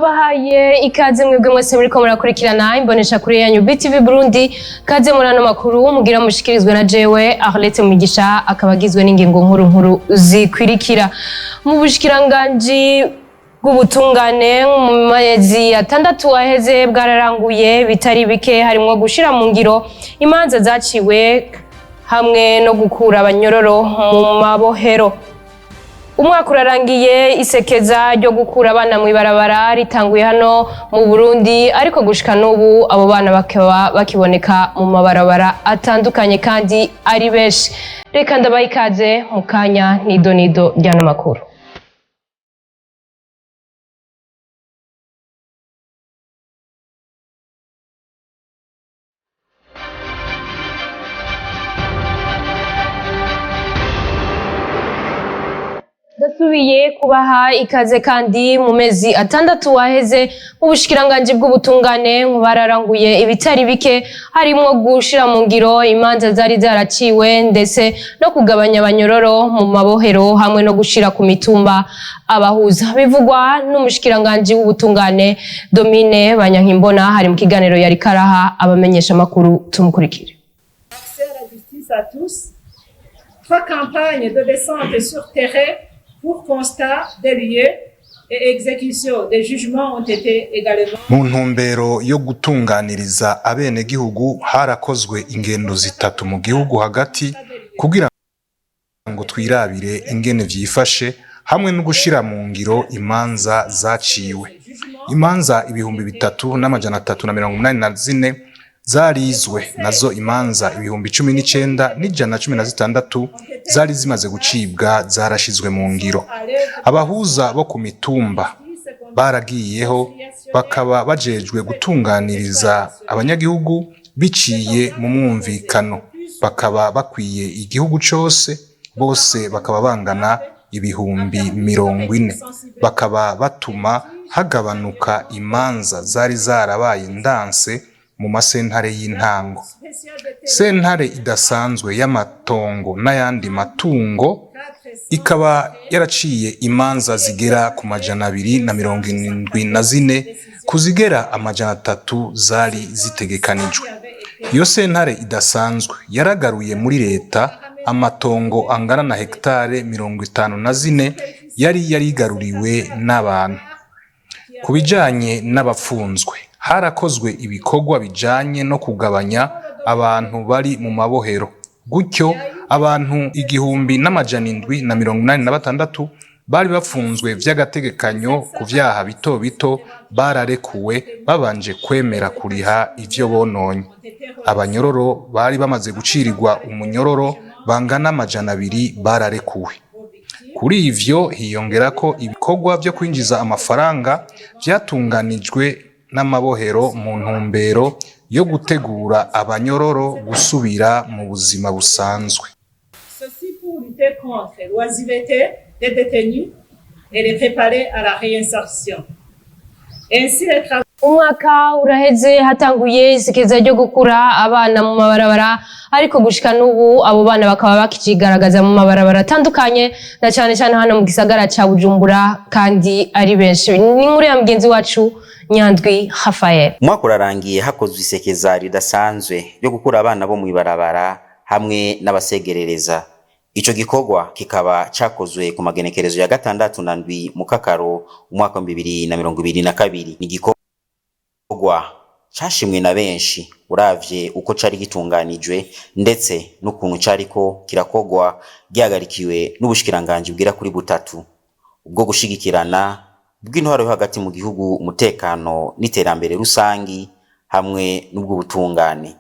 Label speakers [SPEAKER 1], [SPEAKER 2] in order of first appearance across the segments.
[SPEAKER 1] Ndabahaye ikaze mwebwe mwese muriko murakurikirana imbonesha kure yanyu BTV Burundi. Kaze muri ano makuru mugira mushikirizwe na jewe Arlette Mugisha, akaba agizwe n'ingingo nkuru nkuru zikwirikira. Mu bushikiranganji bw'ubutungane, mu mezi 6 aheze bwararanguye bitari bike, harimwo gushira mu ngiro imanza zaciwe hamwe no gukura abanyororo mu mabohero. Umwaka urarangiye isekeza ryo gukura abana mw'ibarabara ritanguye hano mu Burundi, ariko gushika n'ubu abo bana bakaba bakiboneka mu mabarabara atandukanye kandi ari benshi. Reka ndabaha ikaze mu kanya nido nido ry'ano makuru. Ndasubiye kubaha ikaze kandi. Mu mezi 6 waheze, mu bushikiranganji bw'ubutungane bararanguye ibitari bike, harimwo gushira mu ngiro imanza zari zaraciwe, ndetse no kugabanya abanyororo mu mabohero, hamwe no gushira ku mitumba abahuza. Bivugwa n'umushikiranganji w'ubutungane Domine Banyankimbona, hari mu kiganiro yari karaha abamenyesha makuru. Tumukurikire.
[SPEAKER 2] Accès à la justice à tous. Trois campagnes de descente sur terrain pour constat des lieux et exécution des jugements ont été également
[SPEAKER 3] Mu ntumbero yo gutunganiriza abenegihugu, harakozwe ingendo zitatu mu gihugu hagati kugira ngo twirabire ingene vyifashe, hamwe no gushira mu ngiro imanza zaciwe. Imanza 3384 zarizwe, nazo imanza 19,116 zari zimaze gucibwa zarashizwe mu ngiro. Abahuza bo ku mitumba baragiyeho, bakaba bajejwe gutunganiriza abanyagihugu biciye mu mwumvikano, bakaba bakwiye igihugu cose bose, bakaba bangana 40,000, bakaba batuma hagabanuka imanza zari zarabaye ndanse mu masentare y'intango. Sentare idasanzwe y'amatongo n'ayandi matungo ikaba yaraciye imanza zigera ku 274 kuzigera 300 zari zitegekanijwe. Iyo sentare idasanzwe yaragaruye muri leta amatongo angana na hegitare 54 yari yarigaruriwe n'abantu. Ku bijanye n'abapfunzwe, harakozwe ibikorwa bijanye no kugabanya abantu bari mu mabohero. Gutyo abantu 1786 bari bafunzwe vy'agategekanyo ku vyaha bito bito bararekuwe babanje kwemera kuriha ivyo bononye. Abanyororo bari bamaze gucirirwa umunyororo bangana 200 bararekuwe. Kuri ivyo hiyongerako ibikorwa vyo kwinjiza amafaranga vyatunganijwe n'amabohero mu ntumbero yo gutegura abanyororo gusubira mu buzima busanzwe.
[SPEAKER 2] Ceci pour lutter contre l'oisiveté des détenus et les préparer à la réinsertion. Ainsi, les travaux
[SPEAKER 1] Umwaka uraheze hatanguye isekeza ryo gukura abana mu mabarabara, ariko gushika n'ubu abo bana bakaba bakigaragaza mu mabarabara atandukanye, na cane cane hano mu gisagara ca Bujumbura, kandi ari benshi. Ni inkuru ya mugenzi wacu Nyandwi Rafael.
[SPEAKER 4] Umwaka urarangiye hakozwe isekeza ridasanzwe ryo gukura abana bo mw'ibarabara hamwe n'abasegerereza. Ico gikorwa kikaba cakozwe ku magenekerezo ya 6 na 7 Mukakaro umwaka wa 2022. Ni igikorwa cashimwe na benshi uravye uko cari gitunganijwe, ndetse n'ukuntu cariko kirakorwa gihagarikiwe n'ubushikiranganji bwera kuri butatu: ubwo gushigikirana, bw'intwaro yo hagati mu gihugu, umutekano n'iterambere rusangi, hamwe n'ubw'ubutungane.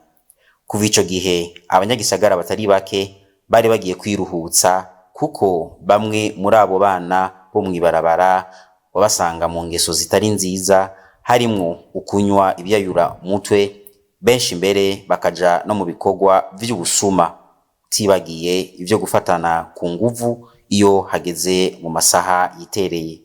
[SPEAKER 4] Kuva ico gihe, abanyagisagara batari bake bari bagiye kwiruhutsa, kuko bamwe muri abo bana bo mw'ibarabara wabasanga mu ngeso zitari nziza, harimwo ukunywa ibyayura mutwe, benshi mbere bakaja no mu bikorwa vy'ubusuma, utibagiye ivyo gufatana ku nguvu iyo hageze mu masaha yitereye.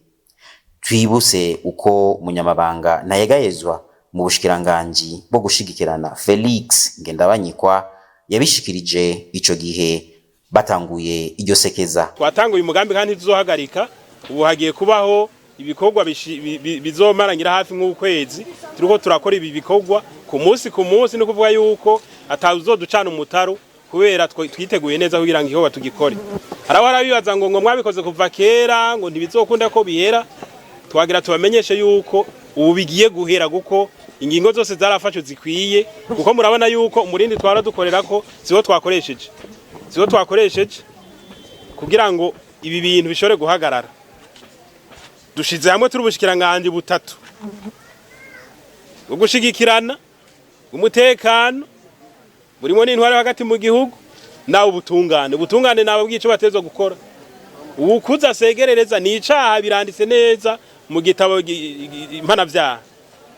[SPEAKER 4] Twibuse uko umunyamabanga ntayegayezwa mu bushikiranganji bwo gushigikirana, Felix Ngendabanyikwa, yabishikirije ico gihe batanguye iryo sekeza.
[SPEAKER 5] Twatanguye umugambi kandi tuzohagarika. Ubu hagiye kubaho Ibikorwa bizomara ngira hafi nk'ukwezi turiko turakora ibi bikorwa ku munsi ku munsi. Ni kuvuga yuko atawuzoducana umutaru, kubera twiteguye neza kugira ngo igikorwa tugikore. Haraho harabibaza ngo mwabikoze kuva kera, ngo ntibizokunda ko bihera. Twagira tubamenyeshe yuko ubu bigiye guhera, kuko ingingo zose zarafashwe zikwiye, kuko murabona yuko umurindi twara dukorera ko siwo twakoresheje kugira ngo ibi bintu bishobore guhagarara. Dushize hamwe turi ubushikiranganje butatu bwo gushigikirana: umutekano burimo n'intwari hagati mu gihugu, nawe ubutungane nabo bwico batezwa gukora. Uwukuza asegerereza ni icaha, biranditse neza mu gitabo mpanavyaha.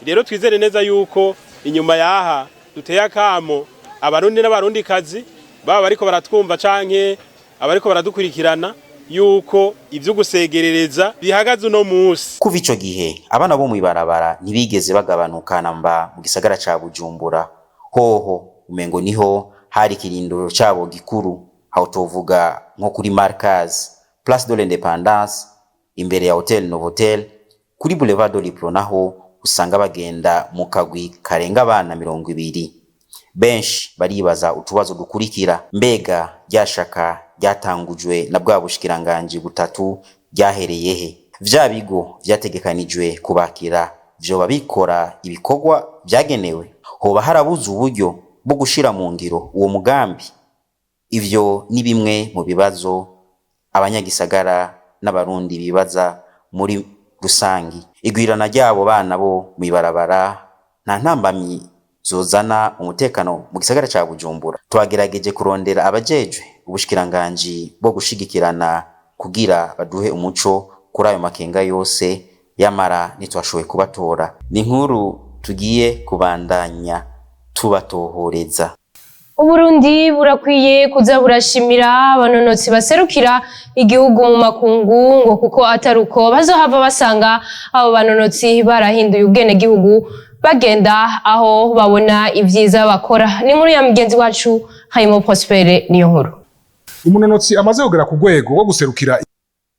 [SPEAKER 5] Rero twizere neza yuko inyuma yaha duteye akamo Abarundi n'Abarundikazi, baba bariko baratwumva canke abariko baradukurikirana, yuko ivyo gusegerereza bihagaze uno musi.
[SPEAKER 4] Kuva ico gihe, abana bo mw'ibarabara ntibigeze bagabanuka namba mu gisagara ca Bujumbura. Hoho umengo niho hari ikirindiro cabo gikuru. Aho tovuga nko kuri Markaz, Place de l'Indépendance, imbere ya Hotel Novotel, kuri Boulevard de l'Uprona, naho usanga bagenda mu kagwi karenga abana 20. Benshi baribaza utubazo dukurikira: mbega rya shaka ryatangujwe na bwa bushikiranganji butatu ryahereye he? Vya bigo vyategekanijwe kubakira vyoba bikora ibikorwa vyagenewe? Hoba harabuze uburyo bwo gushira mu ngiro uwo mugambi? Ivyo ni bimwe mu bibazo abanyagisagara n'Abarundi bibaza muri rusangi. Igwirana ry'abo bana bo mw'ibarabara nta ntambamyi zozana umutekano mu gisagara ca Bujumbura? Twagerageje kurondera abajejwe ubushikiranganji bwo gushigikirana kugira baduhe umuco kuri ayo makenga yose, yamara ntitwashoboye kubatora. Ni inkuru tugiye kubandanya tubatohoreza.
[SPEAKER 1] Uburundi burakwiye kuza burashimira abanonotsi baserukira igihugu mu makungu, ngo kuko atari uko bazohava basanga abo banonotsi barahinduye ubwenegihugu, bagenda aho babona ivyiza bakora. Ni inkuru ya mugenzi wacu Hayimo Prospere. Niyo nkuru.
[SPEAKER 3] Umunonotsi amaze kugera ku rwego rwo guserukira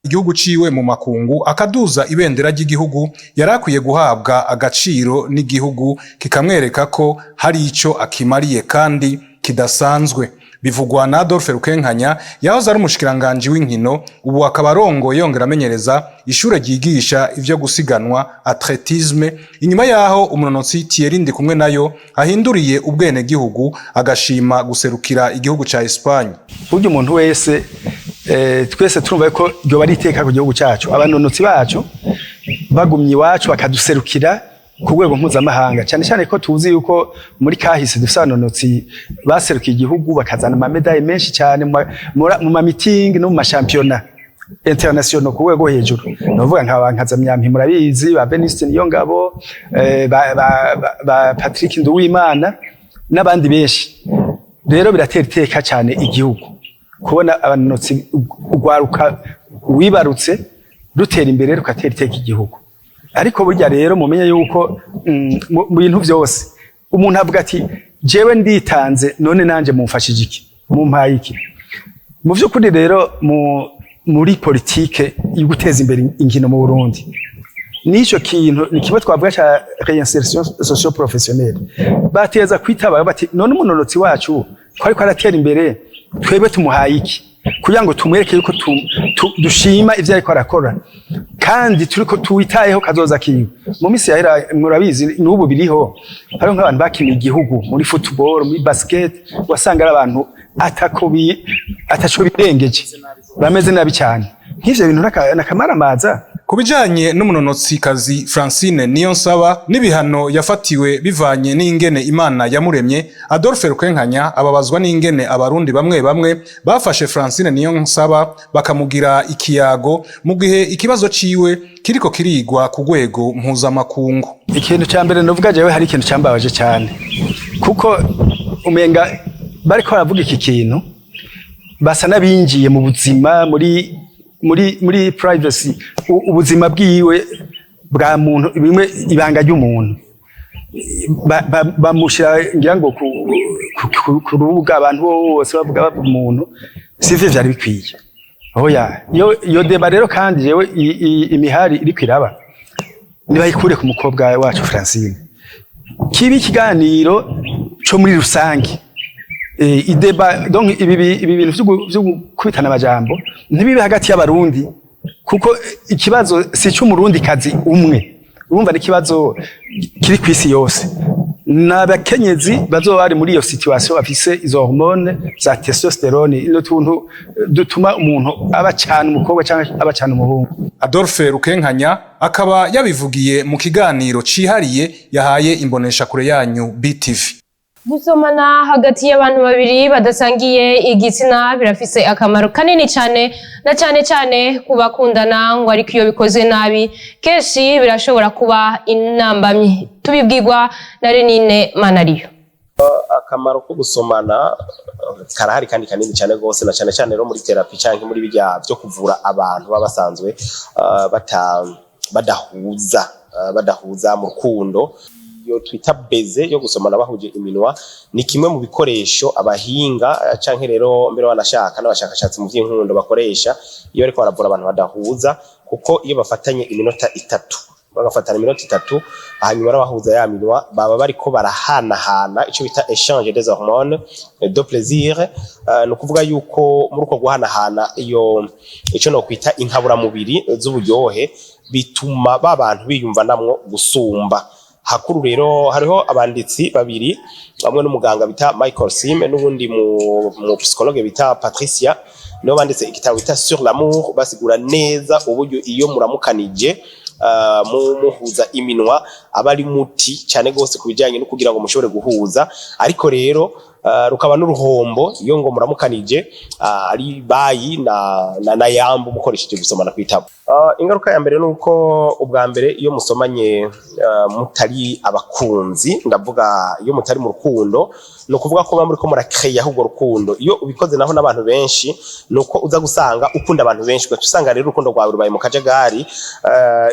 [SPEAKER 3] igihugu ciwe mu makungu, akaduza ibendera ry'igihugu, yari akwiye guhabwa agaciro n'igihugu kikamwereka ko hari ico akimariye kandi kidasanzwe. Bivugwa na Adolphe Rukenkanya, yahoze ari umushikiranganji w'inkino, ubu akaba arongoye yongera amenyereza ishure ryigisha ivyo gusiganwa, athlétisme, inyuma yaho umunonotsi Thierry Ndikumwenayo ahinduriye ubwenegihugu, agashima guserukira igihugu ca Espagne.
[SPEAKER 6] Burya umuntu wese, twese turumva ko ryoba ari iteka ku gihugu cyacu, abanonotsi bacu bagumye iwacu bakaduserukira ku rwego mpuzamahanga, cyane cyane ko tuzi yuko muri kahise dufise abanonotsi baserukiye igihugu, bakazana ama médailles menshi cyane mu ma meetings no mu mashampiyona international ku rwego hejuru. Novuga nka ba Nkazamyampi, murabizi, ba Veniste Niyongabo, ba Patrick Nduwimana n'abandi benshi. Rero biratera iteka cyane igihugu kubona abanonotsi, urwaruka wibarutse rutera imbere, rukatera iteka igihugu. Ariko burya rero mumenye yuko mu bintu byose umuntu avuga ati: "Jewe nditanze, none nanje mumfashije iki? Mumpaye iki?" Mu vy'ukuri rero, muri politike yo guteza imbere inkino mu Burundi, nico kintu ni kimwe twavuga ca réinsertion socio professionnelle. Bateza kwitaba bati: "None umunonotsi wacu ko ariko aratera imbere, twebwe tumuhaye iki kugira ngo tumwereke yuko dushima ivyo ariko arakora kandi turiko tuwitayeho kazoza kiwe?" Mu misi yahera, murabizi, n'ubu biriho, hariho nk'abantu bakiniye igihugu muri football, muri basket, wasanga ari abantu ataco birengeje, bameze nabi cyane. Nk'ivyo bintu n'akamaramaza.
[SPEAKER 3] Ku bijanye n'umunonotsikazi Francine Niyonsaba n'ibihano yafatiwe bivanye n'ingene Imana yamuremye, Adolphe Rukenkanya ababazwa n'ingene Abarundi bamwe bamwe bafashe Francine Niyonsaba bakamugira ikiyago, mu gihe ikibazo ciwe kiriko kirigwa ku rwego mpuzamakungu.
[SPEAKER 6] Ikintu cya mbere novuga jewe, hari ikintu cyambabaje cyane, kuko umenga bariko baravuga iki kintu basa n'abinjiye mu buzima, muri privacy, ubuzima bwiwe bwa muntu, bimwe ibanga ry'umuntu. Bamushira ngira ngo ku rubuga, abantu bose bavuga umuntu. Sivyo vyari bikwiye. Oya, iyo débat rero kandi jewe imihari iriko iraba nibayikure ku mukobwa wacu Francine, kibi ikiganiro co muri rusange, i débat. Donc ibi bintu vyo gukubitana amajambo ntibibe hagati y'Abarundi, kuko ikibazo si c'Umurundi kazi umwe. Urumva, ni ikibazo kiri kw'isi yose, n'abakenyezi bazoba bari muri iyo situation bafise izo hormone za testostérone, n'utuntu dutuma umuntu aba cane umukobwa canke aba cane umuhungu.
[SPEAKER 3] Adolphe Rukenkanya akaba yabivugiye mu kiganiro cihariye yahaye imboneshakure yanyu BTV.
[SPEAKER 1] Gusomana hagati y'abantu babiri badasangiye igitsina birafise akamaro kanini cyane, na cyane cyane ku bakundana ngo, ariko iyo bikozwe nabi kenshi birashobora kuba intambamyi. Tubibwirwa na Renine Manariyo.
[SPEAKER 7] Akamaro ko gusomana karahari kandi kanini cyane rwose, na cyane cyane rero muri thérapie canke muri bijya byo kuvura abantu baba basanzwe badahuza mu rukundo. Iyo twita baiser yo gusomana bahuje iminwa ni kimwe mu bikoresho abahinga canke rero mbere wanashaka n'abashakashatsi mu by'inkundo bakoresha iyo bariko baravura abantu badahuza, kuko iyo bafatanye iminota 3, bagafatana iminota 3, hanyuma bahuza ya minwa, baba bariko barahanahana ico bita échange des hormones de plaisir. Ni ukuvuga yuko muri uko guhanahana iyo ico no kwita inkaburamubiri z'uburyohe, bituma ba bantu biyumvanamwo gusumba. Hakuru rero hariho abanditsi babiri, bamwe n'umuganga bita Michael Sim n'ubundi mu psychologue bita Patricia, nibo banditse igitabo bita Sur l'amour, basigura neza uburyo iyo muramukanije muhuza iminwa aba ari muti cyane gose ku bijyanye no kugira ngo mushobore guhuza. Ariko rero rukaba n'uruhombo iyo ngo muramukanije ari bayi na yambu mukoresheje gusomana kwitabo. Ingaruka ya mbere nuko ubwa mbere iyo musomanye mutari abakunzi, ndavuga iyo mutari mu rukundo, ni ukuvuga ko muba muriko murakeya urwo rukundo. Iyo ubikoze naho n'abantu benshi, nuko uza gusanga ukunda abantu benshi, ugaca usanga rero urukundo rwawe rubaye mu kajagari.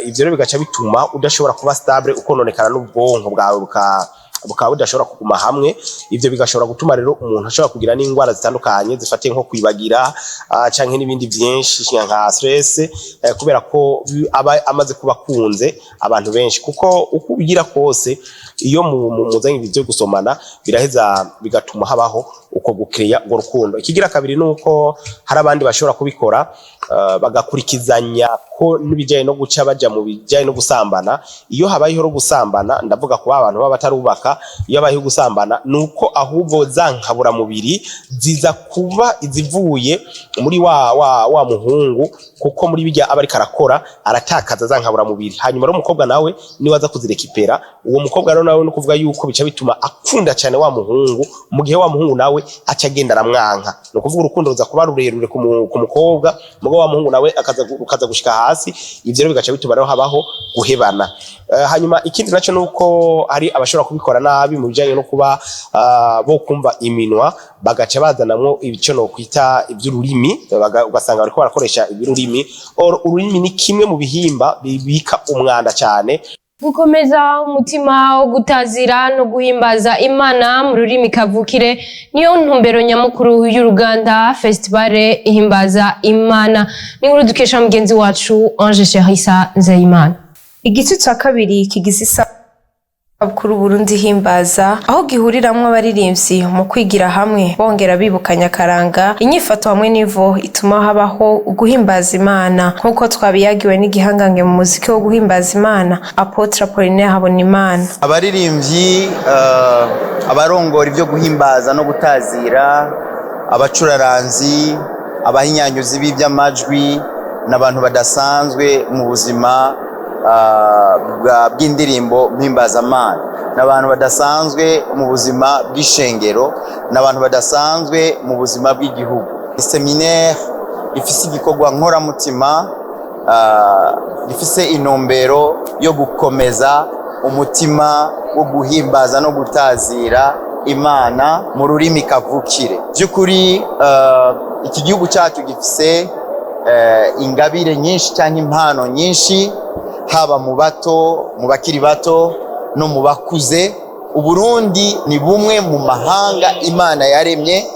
[SPEAKER 7] Ivyo rero bigaca bituma udashobora kuba stable, ukononekara n'ubwonko bwawe bukaba budashobora kuguma hamwe. Ivyo bigashobora gutuma rero umuntu ashobora kugira n'indwara zitandukanye zifatiye nko kwibagira canke n'ibindi vyinshi nka stress, kubera ko aba amaze kuba akunze abantu benshi. Kuko uko ubigira kose, iyo muzanye ibintu vyo gusomana, biraheza bigatuma habaho uko gukeya urwo rukundo. Ikigira kabiri nuko hari abandi bashobora kubikora bagakurikizanya ko n'ibijyanye no guca baja mu bijyanye no gusambana. Iyo habayeho no gusambana, ndavuga kuba abantu baba batarubaka, iyo habayeho gusambana nuko ahubwo za nkaburamubiri ziza kuba izivuye muri wa muhungu, kuko muri bijya aba ariko arakora aratakaza za nkaburamubiri, hanyuma rero umukobwa nawe niwe aza kuzirekipera. Uwo mukobwa rero nawe no kuvuga yuko bica bituma akunda cyane wa muhungu, mu gihe wa muhungu nawe aca agenda aramwanka. Ni ukuvuga urukundo ruza kuba rurerure ku mukobwa, mugabo wa muhungu nawe akaza rukaza gushika hasi. Ivyo rero bigaca bituma rero habaho guhebana. Hanyuma ikindi naco nuko hari abashobora kubikora nabi mu bijanye no kuba bo kumva iminwa, bagaca bazanamwo ibico no kwita ivy'ururimi, ugasanga bariko barakoresha iby'ururimi. Or ururimi ni kimwe mu bihimba bibika umwanda cyane.
[SPEAKER 1] Gukomeza umutima wo gutazira no guhimbaza Imana mu rurimi kavukire niyo ntumbero nyamukuru y'uruganda Festival Ihimbaza Imana. Ni inkuru dukesha mugenzi wacu Ange Sherisa Nzeyimana.
[SPEAKER 8] Igice ca kabiri kigize isabukuru Burundi Himbaza, aho gihuriramwo abaririmbyi mu kwigira hamwe, bongera bibukanya akaranga, inyifato hamwe n'ivo ituma habaho uguhimbaza Imana, nk'uko twabiyagiwe n'igihangange mu muziki wo guhimbaza Imana, Apôtre Apollinaire Habonimana.
[SPEAKER 9] Abaririmbyi, abarongora ibyo guhimbaza no gutazira, abacuraranzi, abahinyanyuzi b'iby'amajwi n'abantu badasanzwe mu buzima bw'indirimbo mpimbazamana, n'abantu badasanzwe mu buzima bw'ishengero, n'abantu badasanzwe mu buzima bw'igihugu. Séminaire ifise igikorwa nkoramutima, gifise intumbero yo gukomeza umutima wo guhimbaza no gutazira Imana mu rurimi kavukire. By'ukuri iki gihugu cyacu gifise ingabire nyinshi cyangwa impano nyinshi, haba mu bato, mu bakiri bato no mu bakuze. Uburundi ni bumwe mu mahanga Imana yaremye.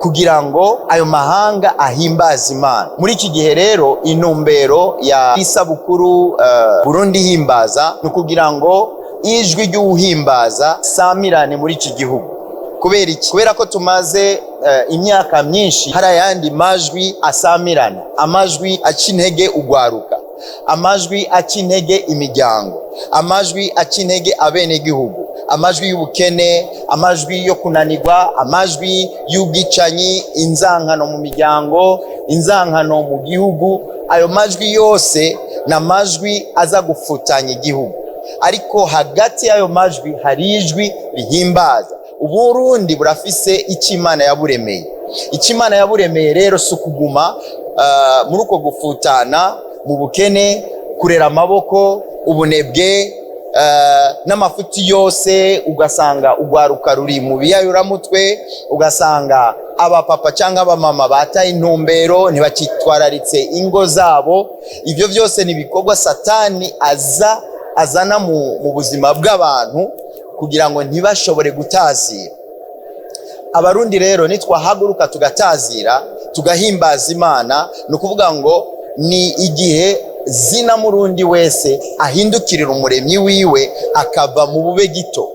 [SPEAKER 9] Kugira ngo ayo mahanga ahimbaze Imana. Muri iki gihe rero, intumbero ya isabukuru Burundi himbaza ni ukugira ngo ijwi ry'uwuhimbaza samirane muri iki gihugu. Kubera iki? Kubera ko tumaze imyaka myinshi hari ayandi majwi asamirana, amajwi aca intege ugwaruka, amajwi aca intege imiryango, amajwi aca intege abenegihugu, amajwi y'ubukene, amajwi yo kunanirwa, amajwi y'ubwicanyi, inzankano mu miryango, inzankano mu gihugu. Ayo majwi yose ni amajwi aza gufutanya igihugu, ariko hagati y'ayo majwi hari ijwi rihimbaza. Uburundi burafise icyo Imana yaburemeye. Icyo Imana yaburemeye rero si ukuguma muri uko gufutana, mu bukene, kurera amaboko, ubunebwe n'amafuti yose, ugasanga ugwaruka ruri mu biyayuramutwe, ugasanga abapapa cyangwa abamama bataye intumbero, ntibakitwararitse ingo zabo. Ibyo byose ni ibikorwa Satani aza azana mu buzima bw'abantu kugira ngo ntibashobore gutazira. Abarundi rero nitwahaguruka tugatazira, tugahimbaza Imana, ni ukuvuga ngo ni igihe zina murundi wese ahindukirira Umuremyi wiwe, akava mu bube gito,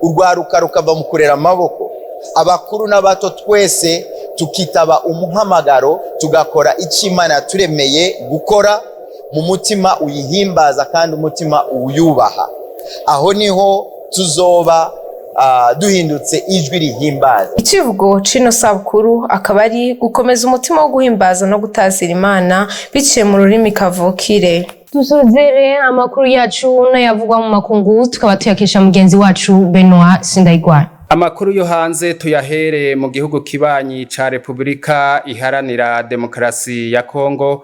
[SPEAKER 9] urwaruka rukava mu kurera amaboko, abakuru n'abato twese tukitaba umuhamagaro, tugakora icyo Imana yaturemeye gukora mu mutima uyihimbaza kandi umutima uwuyubaha. Aho niho tuzoba duhindutse ijwi rihimbaza.
[SPEAKER 8] Icivugo c'ino sabukuru akaba ari gukomeza umutima wo guhimbaza no gutazira Imana biciye mu rurimi kavukire.
[SPEAKER 1] Dusozere amakuru yacu n'ayavugwa mu makungu, tukaba tuyakesha mugenzi wacu Benoit Sindayigwara.
[SPEAKER 10] Amakuru yo hanze tuyahere mu gihugu kibanyi ca Repubulika Iharanira Demokarasi ya Kongo,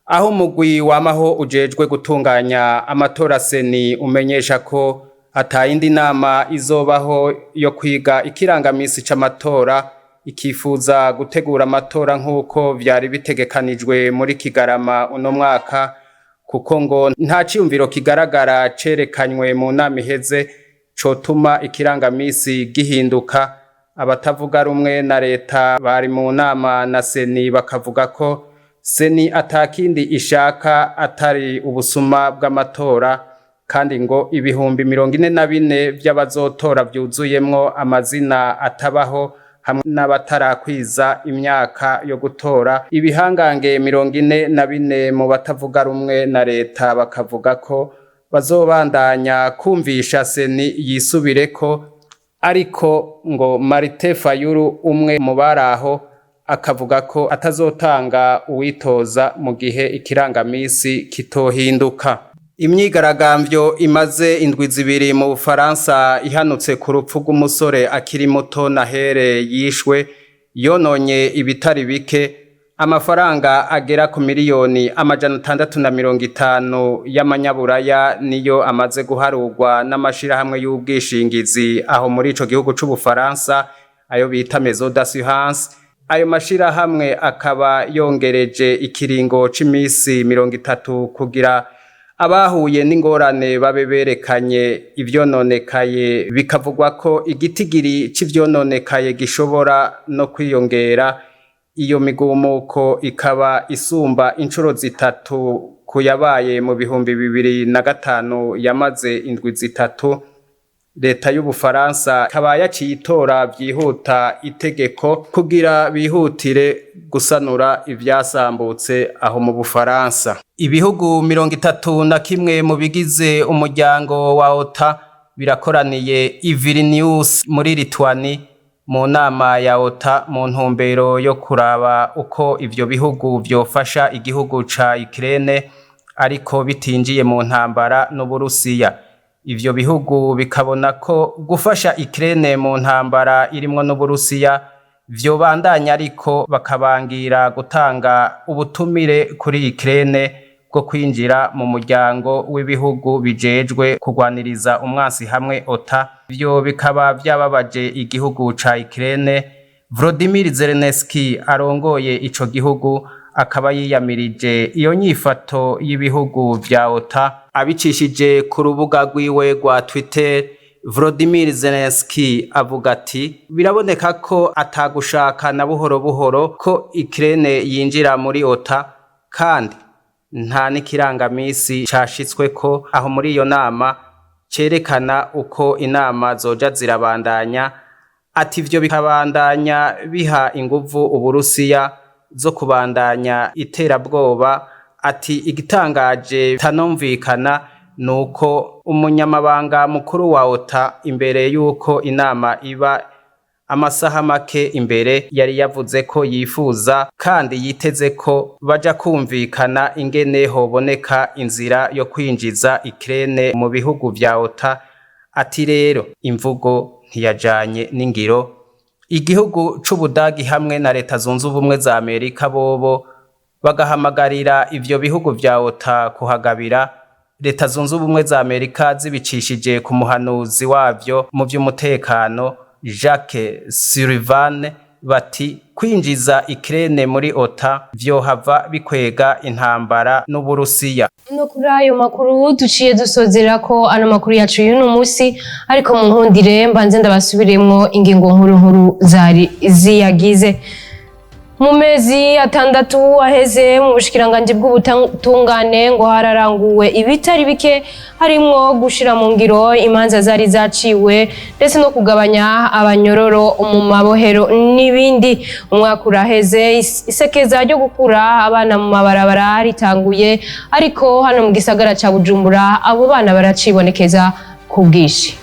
[SPEAKER 10] aho umugwi wamaho ujejwe gutunganya amatora CENI umenyesha ko atayindi nama izobaho yo kwiga ikirangamisi c'amatora, ikifuza gutegura amatora nk'uko vyari bitegekanijwe muri Kigarama uno mwaka, kuko ngo nta ciyumviro kigaragara cerekanywe mu nama iheze cotuma ikirangamisi gihinduka. Abatavuga rumwe na leta bari mu nama na CENI bakavuga ko CENI atakindi ishaka atari ubusuma bw'amatora, kandi ngo 44,000 vy'abazotora vyuzuyemwo amazina atabaho hamwe n'abatarakwiza imyaka yo gutora. Ibihangange 44 mu batavuga rumwe na leta bakavuga ko bazobandanya kumvisha CENI yisubireko, ariko ngo Martin Fayulu, umwe mu baraho, akavuga ko atazotanga uwitoza mu gihe ikirangamisi kitohinduka. Imyigaragambyo imaze indwi 2 mu Bufaransa ihanutse ku rupfu rw'umusore akiri muto Nahere yishwe yononye ibitari bike. Amafaranga agera ku miliyoni 650 y'amanyaburaya niyo amaze guharurwa n'amashirahamwe y'ubwishingizi aho muri ico gihugu c'Ubufaransa, ayo bita maison d'assurance. Ayo mashirahamwe akaba yongereje ikiringo c'imisi 30 kugira abahuye n'ingorane babe berekanye ivyononekaye. Bikavugwa ko igitigiri c'ivyononekaye gishobora no kwiyongera. Iyo migumuko ikaba isumba inshuro zitatu ku yabaye mu 2005 yamaze indwi 3. Leta y'Ubufaransa ikaba yaciye itora vyihuta itegeko kugira bihutire gusanura ivyasambutse aho mu Bufaransa. Ibihugu 31 mu bigize umuryango wa OTAN birakoraniye i Vilnius muri Lituanie mu nama ya OTAN, mu ntumbero yo kuraba uko ivyo bihugu vyofasha igihugu ca Ukraine ariko bitinjiye mu ntambara n'Uburusiya. Ivyo bihugu bikabona ko gufasha Ukraine mu ntambara irimwo n'Uburusiya vyobandanya, ariko bakabangira gutanga ubutumire kuri Ukraine bwo kwinjira mu muryango w'ibihugu bijejwe kugwaniriza umwansi hamwe, OTAN. Ivyo bikaba vyababaje igihugu ca Ukraine. Volodymyr Zelensky arongoye ico gihugu akaba yiyamirije iyo nyifato y'ibihugu vya OTAN abicishije ku rubuga rwiwe rwa Twitter. Volodymyr Zelensky avuga ati: "Biraboneka ko atagushaka na buhoro buhoro ko Ukraine yinjira muri OTAN, kandi nta n'ikirangamisi cashitsweko aho muri iyo nama cerekana uko inama zoja zirabandanya." Ati ivyo bikabandanya biha inguvu Uburusiya zo kubandanya iterabwoba. Ati igitangaje tanomvikana nuko umunyamabanga mukuru wa OTAN, imbere yuko inama iba, amasaha make imbere, yari yavuze ko yifuza kandi yiteze ko baja kumvikana ingene hoboneka inzira yo kwinjiza Ukraine mu bihugu vya OTAN. Ati rero imvugo ntiyajanye n'ingiro. Igihugu c'Ubudagi hamwe na Leta Zunze Ubumwe za Amerika bobo bagahamagarira ivyo bihugu vya OTAN kuhagabira. Leta Zunze Ubumwe za Amerika zibicishije ku muhanuzi wavyo mu vy'umutekano Jake Sullivan bati kwinjiza Ukraine muri OTAN vyohava bikwega intambara n'Uburusiya.
[SPEAKER 1] No kuri ayo makuru duciye dusozera ko ano makuru yacu y'uno munsi, ariko mu nkundire mbanze ndabasubiremwo ingingo nkuru nkuru zari ziyagize. Mu mezi 6 aheze, mu bushikiranganji bw'ubutungane ngo hararanguwe ibitari bike, harimwo gushira mu ngiro imanza zari zaciwe, ndetse no kugabanya abanyororo mu mabohero n'ibindi. Umwaka uraheze isekeza ryo gukura abana mu mabarabara ritanguye, ariko hano mu gisagara ca Bujumbura abo bana baracibonekeza ku bwinshi.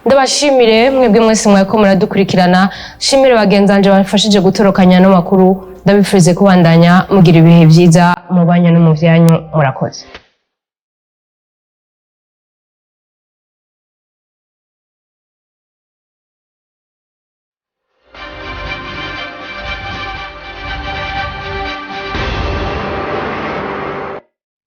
[SPEAKER 1] Ndabashimire mwebwe mwese mwariko muradukurikirana, shimire bagenzanje bafashije gutorokanya no makuru. Ndabifurize kubandanya mugira ibihe vyiza mu banyu no mu vyanyu. Murakoze.